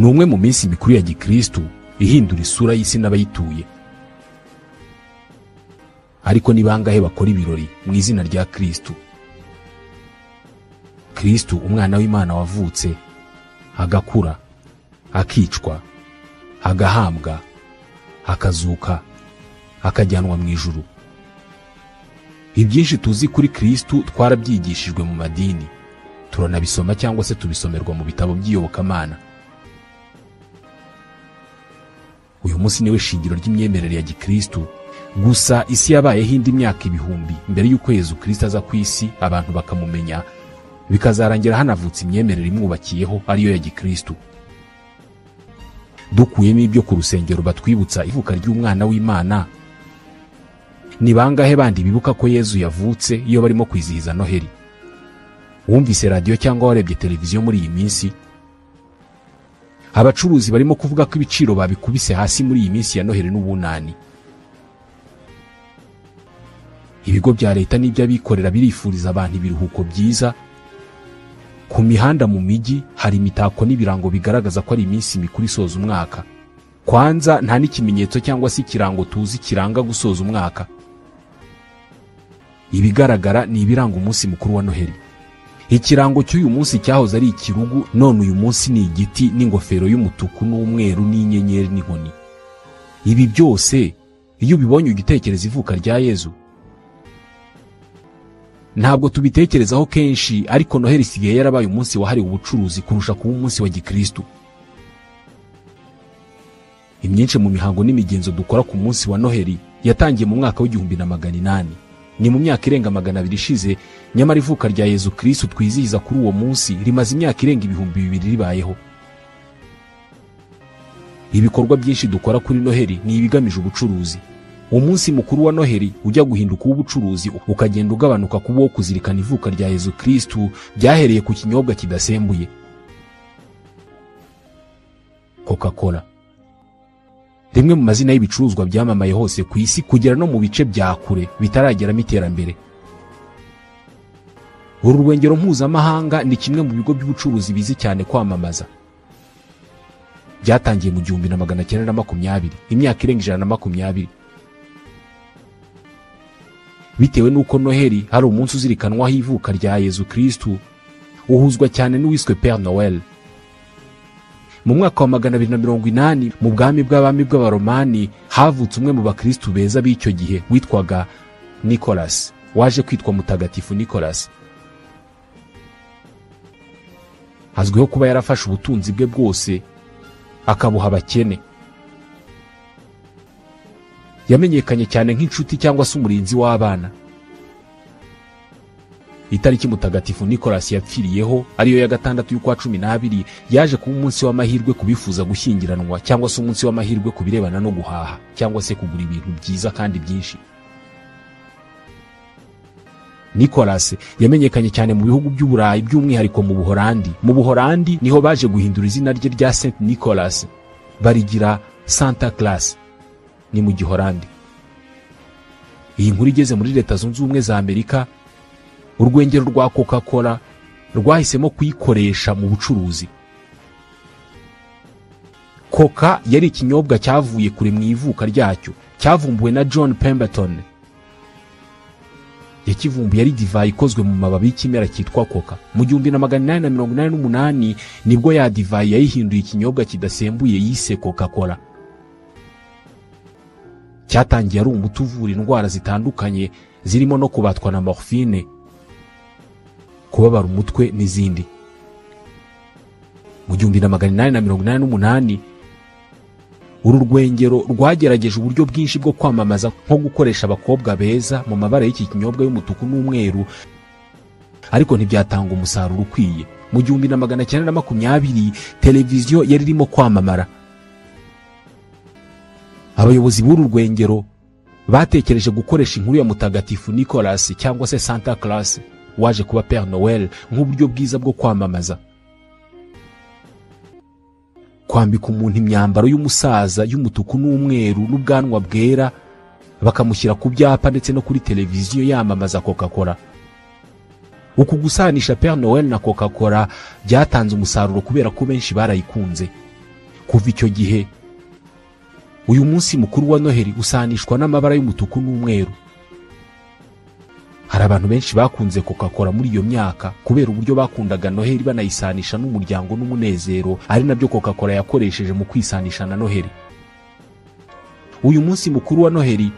Ni umwe mu minsi mikuru ya gikristu ihindura isura y'isi n'abayituye. Ariko ni bangahe bakora ibirori mu izina rya Kristu? Kristu umwana w'Imana wavutse, agakura, akicwa, agahambwa, akazuka, akajyanwa mu ijuru. Ibyinshi tuzi kuri Kristu twarabyigishijwe mu madini, turanabisoma cyangwa se tubisomerwa mu bitabo by'iyobokamana. Uyu munsi niwe shingiro ry'imyemerere ya gikristu. Gusa isi yabayeho indi myaka ibihumbi mbere y'uko Yezu Kristo aza ku isi, abantu bakamumenya, bikazarangira hanavutse imyemerere imwubakiyeho ariyo ya gikristu. Dukuyemo ibyo ku rusengero batwibutsa ivuka ry'umwana w'Imana, ni bangahe bandi bibuka ko Yezu yavutse iyo barimo kwizihiza Noheli? Wumvise radiyo cyangwa warebye televiziyo muri iyi minsi, abacuruzi barimo kuvuga ko ibiciro babikubise hasi muri iyi minsi ya Noheli n'ubunani. Ibigo bya leta n'iby'abikorera birifuriza abantu ibiruhuko byiza. Ku mihanda mu mijyi hari imitako n'ibirango bigaragaza ko ari iminsi mikuru isoza umwaka. Kwanza nta n'ikimenyetso cyangwa se ikirango tuzi kiranga gusoza umwaka. Ibigaragara ni ibiranga umunsi mukuru wa Noheli. Ikirango cy'uyu munsi cyahoze ari ikirugu, none uyu munsi ni igiti n'ingofero y'umutuku n'umweru n'inyenyeri n'inkoni. Ibi byose iyo ubibonye ugitekereza ivuka rya Yezu. Ntabwo tubitekerezaho kenshi, ariko Noheli isigaye yarabaye umunsi wahariwe ubucuruzi kurusha kuba umunsi wa gikristu. Imyinshi mu mihango n'imigenzo dukora ku munsi wa Noheli yatangiye mu mwaka w'1800. Ni mu myaka irenga 200 ishize, nyamara ivuka rya Yezu Kristo twizihiza kuri uwo munsi rimaze imyaka irenga 2000 ribayeho. Ibikorwa byinshi dukora kuri Noheli ni ibigamije ubucuruzi. Umunsi mukuru wa Noheli ujya guhinduka uw'ubucuruzi ukagenda ugabanuka kuba wo kuzirikana ivuka rya Yezu Kristo, byahereye ku kinyobwa kidasembuye Coca-Cola. Rimwe mu mazina y'ibicuruzwa byamamaye hose ku isi kugera no mu bice bya kure bitarageramo iterambere. Uru rwengero mpuzamahanga ni kimwe mu bigo by'ubucuruzi bizi cyane kwamamaza. Byatangiye mu 1920, imyaka irenga 120. Bitewe n'uko Noheli hari umunsi uzirikanwaho ivuka rya Yezu Kristo, uhuzwa cyane n'uwiswe Père Noël. Mu mwaka wa 280 mu bwami bw'abami bw'Abaromani havutse umwe mu bakristu beza b'icyo gihe witwaga Nicholas, waje kwitwa Mutagatifu Nicholas. Azwiho kuba yarafashe ubutunzi bwe bwose akabuha abakene. Yamenyekanye cyane nk'inshuti cyangwa se umurinzi w'abana. Itariki Mutagatifu Nicholas yapfiriyeho ariyo ya 6 y'ukwa 12 yaje kuba umunsi w'amahirwe kubifuza gushyingiranwa cyangwa se umunsi w'amahirwe kubirebana no guhaha cyangwa se kugura ibintu byiza kandi byinshi. Nicholas yamenyekanye cyane mu bihugu by'Uburayi by'umwihariko mu Buholandi. Mu Buholandi niho baje guhindura izina rye rya Saint Nicholas barigira Santa Claus, ni mu Giholandi. Iyi nkuru igeze muri Leta Zunze Ubumwe za Amerika, urwengero rwa Coca-Cola rwahisemo kuyikoresha mu bucuruzi. Coca yari ikinyobwa cyavuye kure mu ivuka ryacyo, cyavumbuwe na John Pemberton. Yakivumbuye ari divayi ikozwe mu mababi y'ikimera cyitwa coca. Mu 1888 nibwo ya divayi yayihinduye ikinyobwa kidasembuye yise Coca-Cola. Cyatangiye ari umuti uvura indwara zitandukanye zirimo no kubatwa na morphine, kubabara umutwe n'izindi. Mu 1888 uru rwengero rwagerageje uburyo bwinshi bwo kwamamaza, nko gukoresha abakobwa beza mu mabara y'iki kinyobwa y'umutuku n'umweru, ariko ntibyatanga umusaruro ukwiye. Mu 1920 televiziyo yari irimo kwamamara. Abayobozi b'uru rwengero batekereje gukoresha inkuru ya Mutagatifu Nicholas cyangwa se Santa Claus waje kuba Père Noël nk'uburyo bwiza bwo kwamamaza. Kwambika umuntu imyambaro y'umusaza y'umutuku n'umweru n'ubwanwa bwera, bakamushyira ku byapa ndetse no kuri televiziyo yamamaza Coca-Cola. Uku gusanisha Père Noël na Coca-Cola byatanze umusaruro kubera ko benshi barayikunze. Kuva icyo gihe uyu munsi mukuru wa Noheli usanishwa n'amabara y'umutuku n'umweru. Hari abantu benshi bakunze Coca-Cola muri iyo myaka kubera uburyo bakundaga Noheli banayisanisha n'umuryango n'umunezero, ari nabyo Coca-Cola yakoresheje mu kwisanisha na Noheli. Uyu munsi mukuru wa Noheli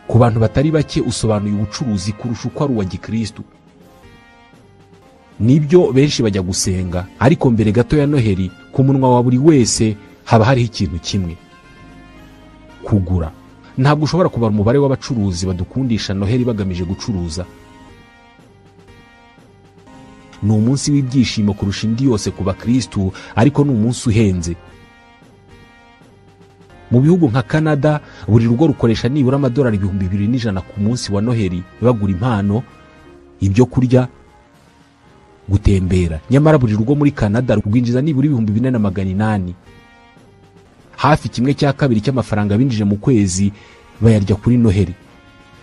ku bantu batari bake usobanuye ubucuruzi kurusha uko ari uwa gikristu. Nibyo benshi bajya gusenga, ariko mbere gato ya Noheli ku munwa wa buri wese haba hariho ikintu kimwe: kugura. Ntabwo ushobora kubara umubare w'abacuruzi badukundisha Noheli bagamije gucuruza. Ni umunsi w'ibyishimo kurusha indi yose ku bakristu, ariko ni umunsi uhenze. Mu bihugu nka Canada buri rugo rukoresha nibura amadolari 2100 ku munsi wa Noheli bagura impano, ibyo kurya, gutembera. Nyamara buri rugo muri Canada rwinjiza nibura 4800. Hafi 1/2 cy'amafaranga binjije mu kwezi bayarya kuri Noheli.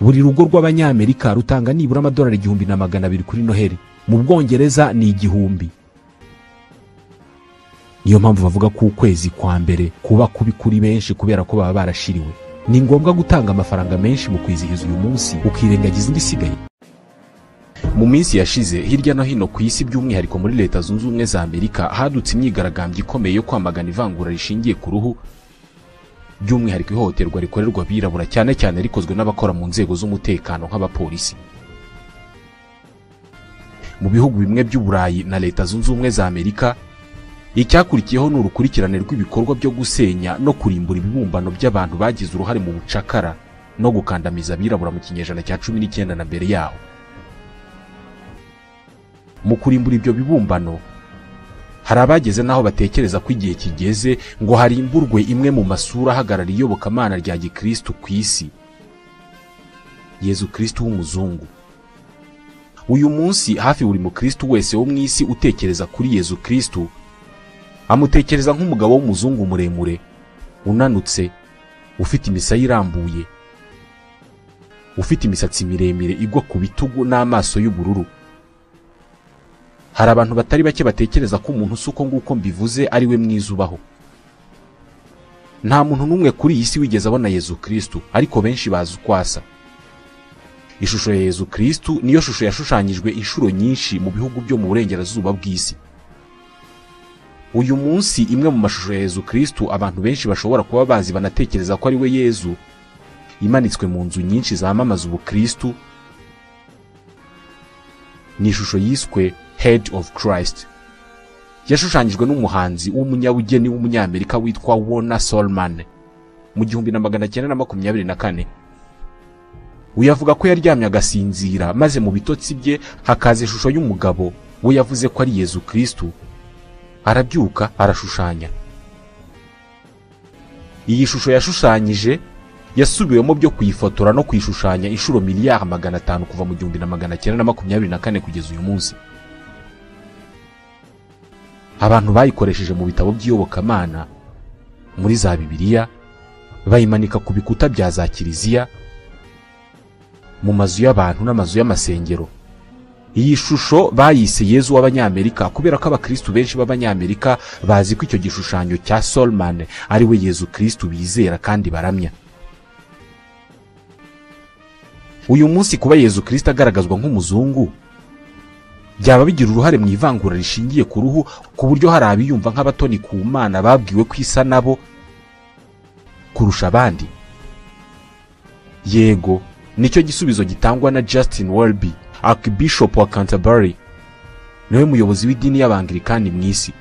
Buri rugo rw'Abanyamerika rutanga nibura amadolari 1200 kuri Noheli. Mu Bwongereza ni 1000. Niyo mpamvu bavuga ko ukwezi kwa mbere kuba kubi kuri benshi kubera ko baba barashiriwe. Ni ngombwa gutanga amafaranga menshi mu kwizihiza uyu munsi ukirengagiza indi isigaye. Mu minsi yashize hirya no hino ku isi, by'umwihariko muri Leta Zunze Ubumwe za Amerika, hadutse imyigaragambyo ikomeye yo kwamagana ivangura rishingiye ku ruhu, by'umwihariko ihohoterwa rikorerwa abirabura, cyane cyane rikozwe n'abakora mu nzego z'umutekano nk'abapolisi. Mu bihugu bimwe by'Uburayi na Leta Zunze Ubumwe za Amerika, icyakurikiyeho ni urukurikirane rw'ibikorwa byo gusenya no kurimbura ibibumbano by'abantu bagize uruhare mu bucakara no gukandamiza abirabura mu kinyejana cya 19 na mbere yaho. Mu kurimbura ibyo bibumbano hari abageze naho batekereza ko igihe kigeze ngo harimburwe imwe mu masura ahagarariye iyobokamana rya gikristu ku isi, Yezu Kristu w'umuzungu. Uyu munsi hafi buri mukristu wese wo mu isi utekereza kuri Yezu Kristu amutekereza nk'umugabo w'umuzungu muremure, unanutse, ufite imisaya irambuye, ufite imisatsi miremire igwa ku bitugu n'amaso y'ubururu. Hari abantu batari bake batekereza ko umuntu usuko nguko mbivuze ari we mwiza ubaho. Nta muntu n'umwe kuri iyi si wigeze abona Yezu Kristu, ariko benshi bazi uko asa. Ishusho ya Yezu Kristu niyo shusho yashushanyijwe inshuro nyinshi mu bihugu byo mu burengerazuba bw'isi. Uyu munsi imwe mu mashusho ya Yezu Kristu abantu benshi bashobora kuba bazi banatekereza ko ari we Yezu, imanitswe mu nzu nyinshi zamamaza ubukristu, ni ishusho yiswe Head of Christ. Yashushanyijwe n'umuhanzi w'umunyabugeni w'umunyamerika witwa Warner Solman mu 1924. Uyu avuga ko yaryamye agasinzira, maze mu bitotsi bye hakaza ishusho y'umugabo we yavuze ko ari Yezu Kristu, arabyuka arashushanya. Iyi shusho yashushanyije yasubiwemo byo kuyifotora no kuyishushanya inshuro 500,000,000 kuva mu 1924 kugeza uyu munsi. Abantu bayikoresheje mu bitabo by'iyobokamana, muri za Bibiliya, bayimanika ku bikuta bya za kiliziya, mu mazu y'abantu n'amazu y'amasengero. Iyi shusho bayise Yezu w'Abanyamerika kubera ko abakristu benshi b'Abanyamerika bazi ko icyo gishushanyo cya Solman ari we Yezu Kristu bizera kandi baramya. Uyu munsi kuba Yezu Kristu agaragazwa nk'umuzungu byaba bigira uruhare mu ivangura rishingiye ku ruhu, ku buryo hari abiyumva nk'abatoni ku Mana babwiwe ko isa nabo kurusha abandi. Yego, nicyo gisubizo gitangwa na Justin Welby, Archbishop wa Canterbury, niwe muyobozi w'idini y'Abangilikani mu isi.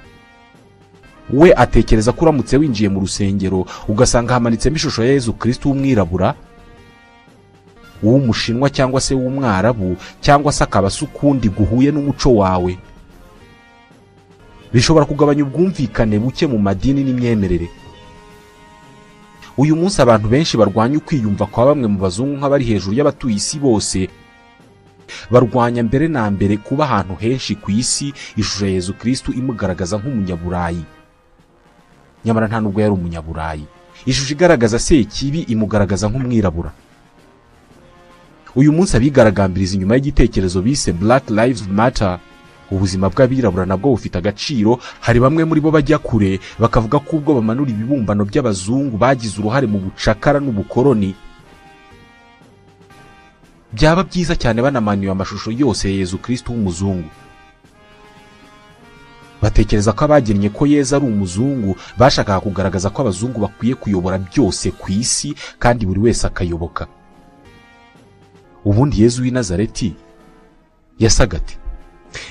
We atekereza ko uramutse winjiye mu rusengero ugasanga hamanitsemo ishusho ya Yezu Kristu w'umwirabura, w'umushinwa cyangwa se w'umwarabu, cyangwa se akaba se ukundi guhuye n'umuco wawe, bishobora kugabanya ubwumvikane buke mu madini n'imyemerere. Uyu munsi abantu benshi barwanya ukwiyumva kwa bamwe mu bazungu nk'abari hejuru y'abatuye isi bose, barwanya mbere na mbere kuba ahantu henshi ku isi ishusho ya Yezu Kristu imugaragaza nk'umunyaburayi. Nyamara nta nubwo yari umunyaburayi. Ishusho igaragaza Sekibi imugaragaza nk'umwirabura. Uyu munsi abigaragambiriza inyuma y'igitekerezo bise Black Lives Matter Ubuzima bw'abirabura nabwo bufite agaciro. Hari bamwe muri bo bajya kure bakavuga ko ubwo bamanura ibibumbano by'abazungu bagize uruhare mu bucakara n'ubukoroni, byaba byiza cyane banamanuye amashusho yose ya Yezu Kristo w'umuzungu. Batekereza ko abagennye ko Yezu ari umuzungu bashakaga kugaragaza ko abazungu bakwiye kuyobora byose ku isi kandi buri wese akayoboka. Ubundi Yezu w'i Nazareti yasaga ate?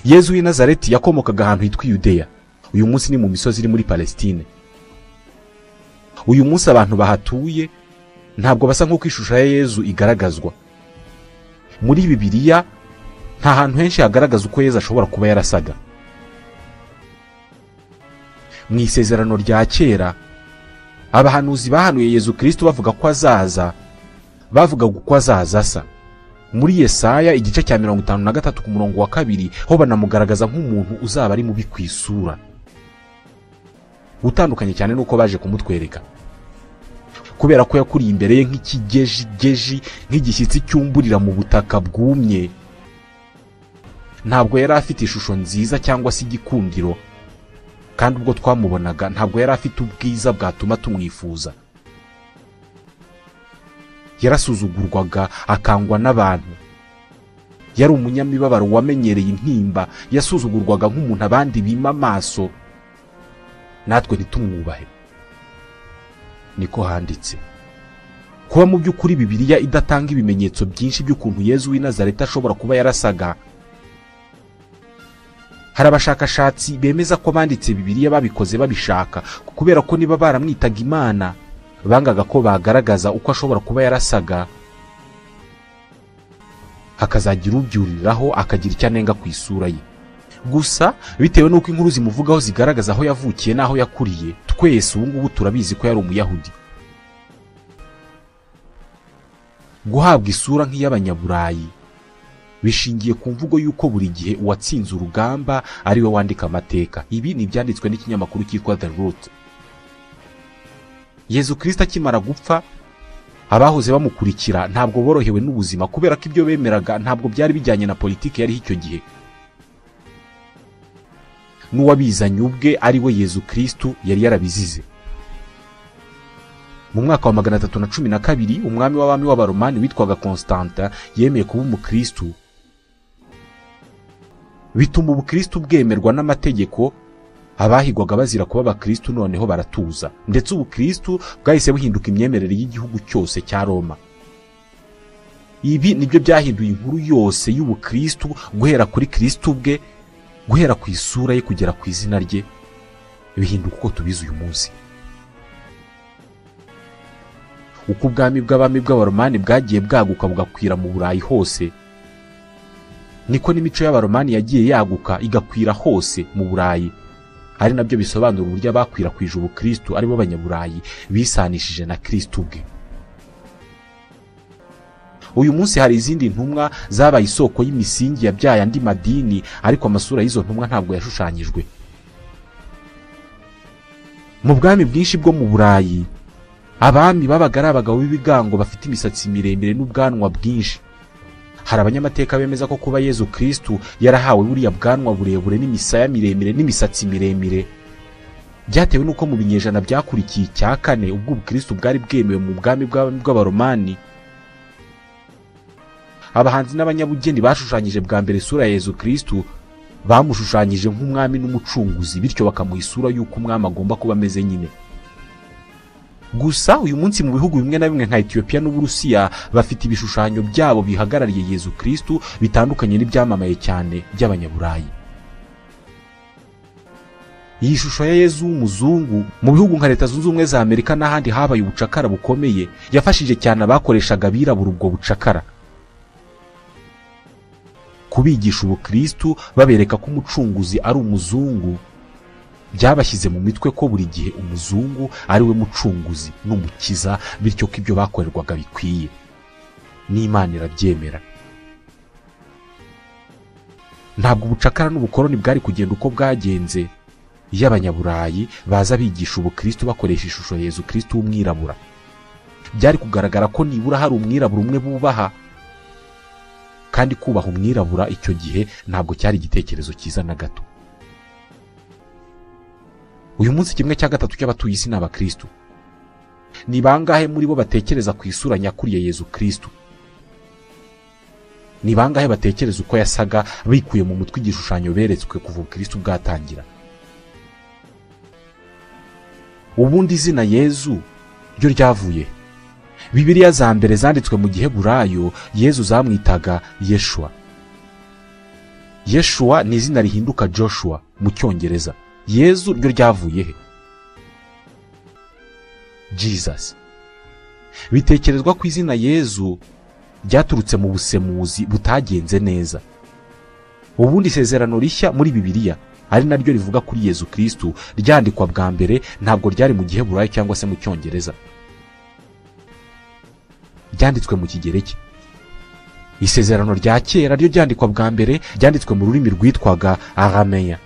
Yezu w'i Nazareti yakomokaga ahantu hitwa Yudeya. Uyu munsi ni mu misozi iri muri Palestine. Uyu munsi abantu bahatuye ntabwo basa nk'uko ishusho ya Yezu igaragazwa. Muri Bibiliya nta hantu henshi hagaragaza uko Yezu ashobora kuba yarasaga. Mu isezerano rya kera abahanuzi bahanuye Yezu Kristo bavuga ko azaza, bavugaga uko azaza asa. Muri Yesaya igice cya 53 ku murongo wa 2 ho banamugaragaza nk'umuntu uzaba ari mubi ku isura, utandukanye cyane nuko baje kumutwereka, kubera ko yakuriye imbere ye nk'ikigejigeji, nk'igishyitsi cyumburira mu butaka bwumye. Ntabwo yari afite ishusho nziza cyangwa se igikundiro, kandi ubwo twamubonaga ntabwo yari afite ubwiza bwatuma tumwifuza. Yarasuzugurwaga akangwa n'abantu. Yari umunyamibabaro wamenyereye intimba, yasuzugurwaga nk'umuntu abandi bima amaso, natwe ntitumwubahe. Niko handitse. Kuba mu by'ukuri Bibiliya idatanga ibimenyetso byinshi by'ukuntu Yezu w'i Nazareti ashobora kuba yarasaga, hari abashakashatsi bemeza ko banditse Bibiliya babikoze babishaka, kubera ko niba baramwitaga Imana bangaga ko bagaragaza uko ashobora kuba yarasaga, hakazagira ubyuriraho akagira icyo anenga ku isura ye. Gusa bitewe n'uko inkuru zimuvugaho zigaragaza aho yavukiye n'aho yakuriye, twese ubu ngubu turabizi ko yari umuyahudi. Guhabwa isura nk'iy'abanyaburayi bishingiye ku mvugo y'uko buri gihe uwatsinze urugamba ari we wandika amateka. Ibi ni ibyanditswe n'ikinyamakuru cyitwa The Root. Yezu Kristo akimara gupfa, abahoze bamukurikira ntabwo borohewe n'ubuzima, kubera ko ibyo bemeraga ntabwo byari bijyanye na politiki yariho icyo gihe. N'uwabizanye ubwe ari we Yezu Kristo yari yarabizize. Mu mwaka wa 312 umwami w'abami w'Abaromani witwaga Constantin yemeye kuba umukristo, bituma ubukristo bwemerwa n'amategeko. Abahigwaga bazira kuba abakristo noneho baratuza, ndetse ubukristo bwahise buhinduka imyemerere y'igihugu cyose cya Roma. Ibi nibyo byahinduye inkuru yose y'ubukristo, guhera kuri Kristo ubwe, guhera ku isura ye kugera ku izina rye, bihinduka uko tubizi uyu munsi. Uko ubwami bw'abami bw'Abaromani bwagiye bwaguka bugakwira mu Burayi hose, niko n'imico y'Abaromani yagiye yaguka igakwira hose mu Burayi. Ari nabyo bisobanura uburyo abakwirakwije ubukristo aribo banyaburayi bisanishije na Kristo ubwe. Uyu munsi hari izindi ntumwa zabaye isoko y'imisingi yabyaye andi madini, ariko amasura y'izo ntumwa ntabwo yashushanyijwe. Mu bwami bwinshi bwo mu Burayi, abami babaga ari abagabo b'ibigango bafite imisatsi miremire n'ubwanwa bwinshi. Hari abanyamateka bemeza ko kuba Yezu Kristo yarahawe buriya bwanwa burebure n'imisaya miremire n'imisatsi miremire byatewe n'uko mu binyejana byakurikiye icya kane, ubwo ubukristo bwari bwemewe mu bwami bw'abami bw'Abaromani, abahanzi n'abanyabugeni bashushanyije bwa mbere isura ya Yezu Kristo bamushushanyije nk'umwami n'umucunguzi, bityo bakamuha isura y'uko umwami agomba kuba ameze nyine. Gusa uyu munsi mu bihugu bimwe na bimwe nka Ethiopia n'Uburusiya bafite ibishushanyo byabo bihagarariye Yezu Kristo bitandukanye n'ibyamamaye cyane by'abanyaburayi. Iyi shusho ya Yezu w'umuzungu mu bihugu nka Leta Zunze Ubumwe za Amerika n'ahandi habaye ubucakara bukomeye, yafashije cyane abakoreshaga abirabura ubwo bucakara, kubigisha ubukristo babereka ko umucunguzi ari umuzungu. Byabashyize mu mitwe ko buri gihe umuzungu ari we mucunguzi n'umukiza, bityo ko ibyo bakorerwaga bikwiye, n'Imana irabyemera. Ntabwo ubucakara n'ubukoroni bwari kugenda uko bwagenze iyo abanyaburayi baza bigisha ubukristo bakoresha ishusho ya Yezu Kristo w'umwirabura. Byari kugaragara ko nibura hari umwirabura umwe bubaha, Kandi kubaha umwirabura icyo gihe ntabwo cyari igitekerezo cyiza na gato. Uyu munsi 1/3 cy'abatuye isi ni abakristo. Ni bangahe muri bo batekereza ku isura nyakuri ya Yezu Kristo? Ni bangahe batekereza uko yasaga bikuye mu mutwe igishushanyo beretswe kuva Kristo bwatangira? Ubundi izina Yezu ryo ryavuye. Bibiliya za mbere zanditswe mu Giheburayo Yezu zamwitaga Yeshua. Yeshua ni izina rihinduka Joshua mu Cyongereza. Yezu ryo ryavuye he? Jesus. Bitekerezwa ko izina Yezu ryaturutse mu busemuzi butagenze neza. Ubundi isezerano rishya muri Bibiliya ari naryo rivuga kuri Yezu Kristo ryandikwa bwa mbere ntabwo ryari mu Giheburayo cyangwa se mu Cyongereza. Ryanditswe mu Kigereki. Isezerano rya kera ryo ryandikwa bwa mbere ryanditswe mu rurimi rwitwaga Arameya.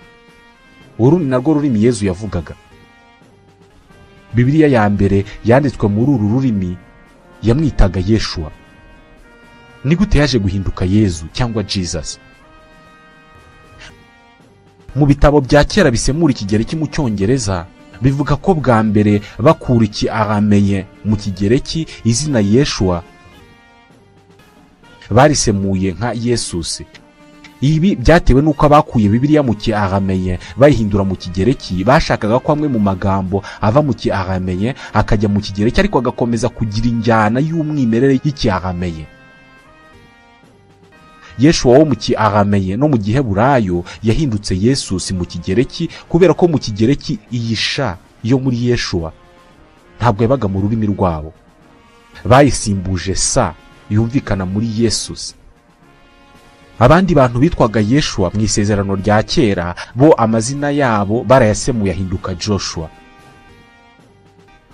Uru ni narwo rurimi Yezu yavugaga. Bibiliya ya mbere yanditswe muri uru rurimi yamwitaga Yeshua. Ni gute yaje guhinduka Yezu cyangwa Jesus? Mu bitabo bya kera bisemura Ikigereki mu Cyongereza bivuga ko bwa mbere bakura iki Arameye mu Kigereki izina Yeshua barisemuye nka Yesus. Ibi byatewe nuko abakuye Bibiliya mu Kiarameye bayihindura mu Kigereki bashakaga ko amwe mu magambo ava mu Kiarameye akajya mu Kigereki ariko agakomeza kugira injyana y'umwimerere y'Ikiarameye. Yeshua wo mu Kiarameye no mu Giheburayo yahindutse Yesus mu Kigereki kubera ko mu Kigereki iyi sha yo muri Yeshua ntabwo yabaga mu rurimi rwabo. Bayisimbuje sa yumvikana muri Yesus. Abandi bantu bitwaga Yeshua mu isezerano rya kera bo amazina yabo barayasemuye ahinduka Joshua.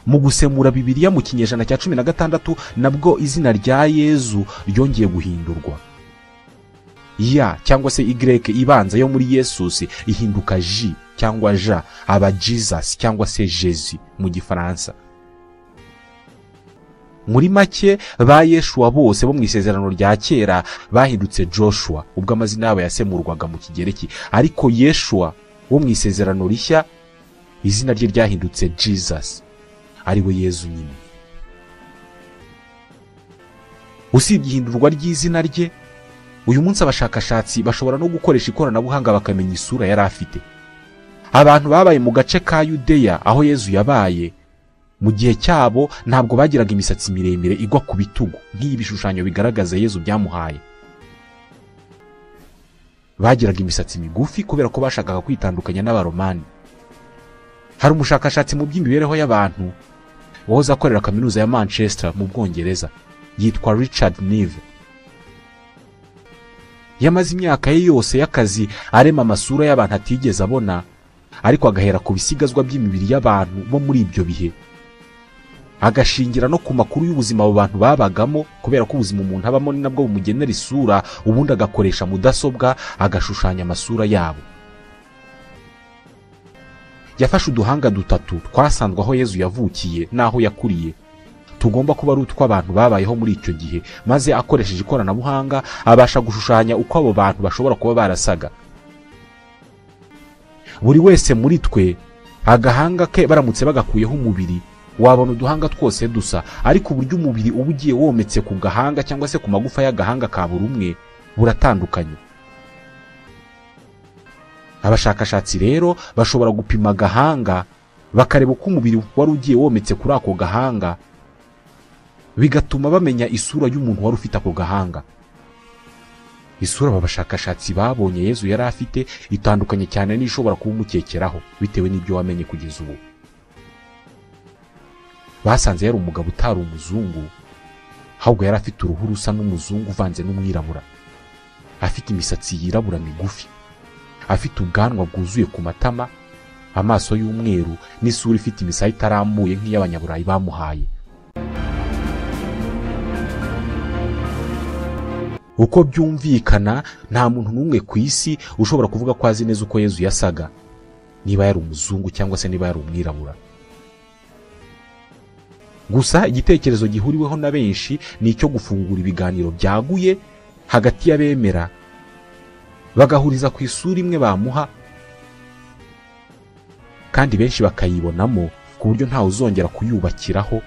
Mu gusemura Bibiliya mu kinyejana cya 16 nabwo izina rya Yezu ryongeye guhindurwa. Ya cyangwa se Y ibanza yo muri Yesus ihinduka J cyangwa J, aba Jesus cyangwa se Jésus mu Gifaransa. Muri make ba Yeshua bose bo mu isezerano rya kera bahindutse Joshua ubwo amazina yabo yasemurwaga mu Kigereki, ariko Yeshua wo mu isezerano rishya izina rye ryahindutse Jesus, ari we Yezu nyine. Usibye ihindurwa ry'izina rye, uyu munsi abashakashatsi bashobora no gukoresha ikoranabuhanga bakamenya isura yari afite. Abantu babaye mu gace ka Yudeya aho Yezu yabaye mu gihe cyabo ntabwo bagiraga imisatsi miremire igwa ku bitugu nk'ibishushanyo bigaragaza Yezu byamuhaye. Bagiraga imisatsi migufi kubera ko bashakaga kwitandukanya n'Abaromani. Hari umushakashatsi mu by'imibereho y'abantu wahoze akorera kaminuza ya Manchester mu Bwongereza yitwa Richard Neve. Yamaze imyaka ye yose y'akazi arema amasura y'abantu atigeze abona, ariko agahera ku bisigazwa by'imibiri y'abantu bo muri ibyo bihe, agashingira no ku makuru y'ubuzima abo bantu babagamo, kubera ko ubuzima umuntu abamo ni nabwo bumugenera isura, ubundi agakoresha mudasobwa agashushanya amasura yabo. Yafashe uduhanga dutatu twasanzwe aho Yezu yavukiye n'aho yakuriye, tugomba kuba ari utw'abantu babayeho muri icyo gihe, maze akoresheje ikoranabuhanga abasha gushushanya uko abo bantu bashobora kuba barasaga. Buri wese muri twe agahanga ke baramutse bagakuyeho umubiri wabona uduhanga twose dusa, ariko uburyo umubiri uba ugiye wometse ku gahanga cyangwa se ku magufa y'agahanga ka buri umwe buratandukanye. Abashakashatsi rero bashobora gupima agahanga bakareba uko umubiri wari ugiye wometse kuri ako gahanga, bigatuma bamenya isura y'umuntu wari ufite ako gahanga. Isura aba bashakashatsi babonye Yezu yari afite itandukanye cyane n'ishobora kuba umukekeraho bitewe n'ibyo wamenye kugeza ubu. Basanze yari umugabo utari umuzungu, ahubwo yari afite uruhu rusa n'umuzungu uvanze n'umwirabura, afite imisatsi yirabura migufi, afite ubwanwa bwuzuye ku matama, amaso y'umweru n'isura ifite imisaya itarambuye nk'iy'abanyaburayi bamuhaye. Uko byumvikana nta muntu n'umwe ku isi ushobora kuvuga ko azi neza uko Yezu yasaga, niba yari umuzungu cyangwa se niba yari umwirabura. Gusa igitekerezo gihuriweho na benshi ni icyo gufungura ibiganiro byaguye Hagati y'abemera bagahuriza ku isura imwe bamuha, kandi benshi bakayibonamo ku buryo ntawe uzongera kuyubakiraho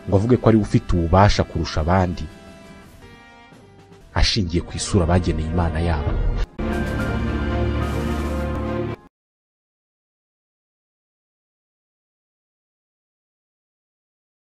ngo avuge ko ari ufite ububasha kurusha abandi ashingiye ku isura bageneye Imana yabo.